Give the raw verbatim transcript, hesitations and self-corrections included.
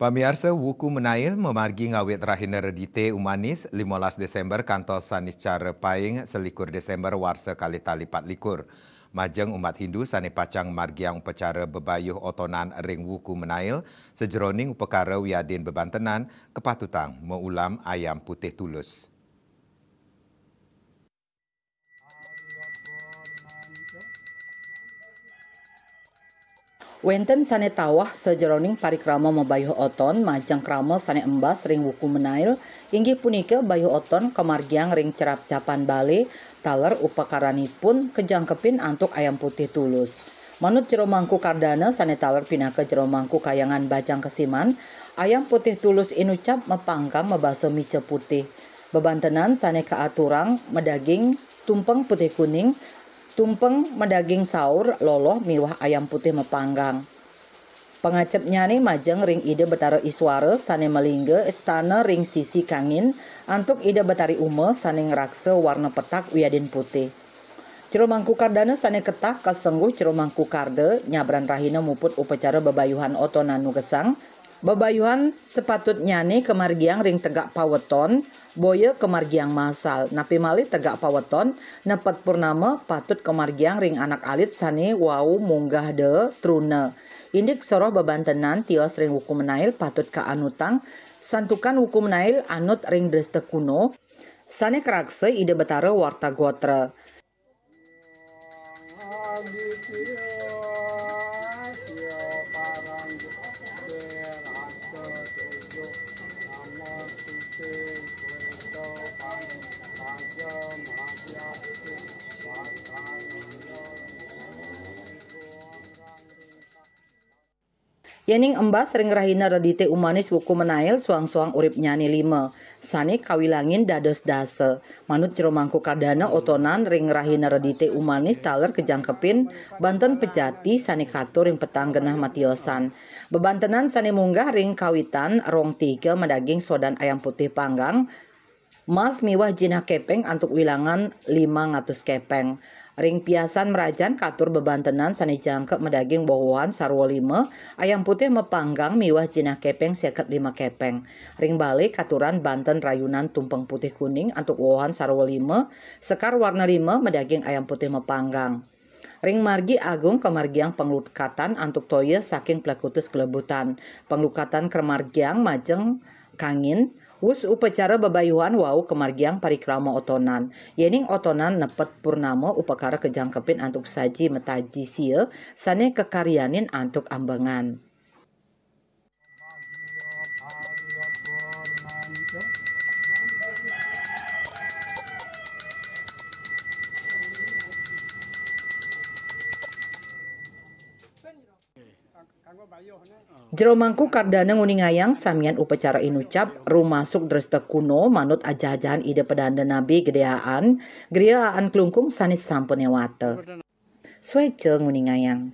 Pamiarsa, wuku menail mamargi ngawit rahina Redite Umanis, limolas Desember kantos Saniscara Paing, selikur Desember warsa kalih tali patlikur. Majeng umat Hindu sane pacang margiang upacara bebayuh otonan ring wuku menail, sajeroning upakara wiadin bebantenan, kapatutang maulam ayam putih tulus. Wenten sane tawah sajeroning parikrama mabayuh oton majeng krama sane embas ring wuku menail, inggih punika bayuh oton kamargiang ring cerapcapan bale, taler upakaranipun kajangkepin antuk ayam putih tulus. Manut Jero Mangku Kardana sane taler pinaka Jero Mangku Kayangan Bajang Kesiman, ayam putih tulus inucap mapanggang mabasa mica putih. Bebantenan sane kaaturang madaging tumpeng putih kuning, tumpeng madaging saur, loloh miwah ayam putih mapanggang. Pangacepnyane majeng ring Ida Betara Iswara sane malingga istana ring sisi kangin, antuk Ida Betari Uma sane ngraksa warna petak wiadin putih. Jero Mangku Kardana sane ketah kasengguh Jero Mangku Karda nyabran rahina muput upacara bebayuhan otonan nugesang. Bebayuhan sapatutnyane kamargiang ring tegak paweton, boya kamargiang masal. Napi malih tegak paweton, nepet purnama patut kamargiang ring anak alit sane wau munggah da truna. Indik soroh bebantenan tios ring wuku menail patut kaanutang, santukan wuku menail anut ring dresta kuno, sane karaksa Ida Betara Warta Gotra. Yening embas ring rahina Redite Umanis wuku menail, suang-suang uripnyane lima, sane kawilangin dados dasa. Manut Jero Mangku Kardana, otonan ring rahina Redite Umanis taler kajangkepin banten pejati sane katur ring petang genah matiosan. Bebantenan sane munggah ring kawitan rong tiga madaging sodan ayam putih panggang, mas miwah jinah kepeng antuk wilangan limang atus kepeng. Ring piasan mrajan katur bebantenan sane jangkep madaging woh-wohan sarwa lima, ayam putih mapanggang miwah jinah kepeng seket lima kepeng. Ring bale katuran banten rayunan tumpeng putih kuning antuk woh-wohan sarwa lima, sekar warna lima madaging ayam putih mapanggang. Ring margi agung kamargiang panglukatan antuk toya saking plekutus klebutan. Panglukatan kamargiang majeng kangin, wus upacara bebayuhan wau kamargiang parikrama otonan. Yening otonan nepet purnama, upakara kajangkepin antuk saji mataji sia sane kakaryanin antuk ambengan. Jero Mangku Kardana nguningayang samian upacara inucap rumasuk dresta kuno manut ajahan-ajahan Ida Pedanda Nabi Gedaan, Griya Aan Klungkung sane sampun ewata. Sweca nguningayang.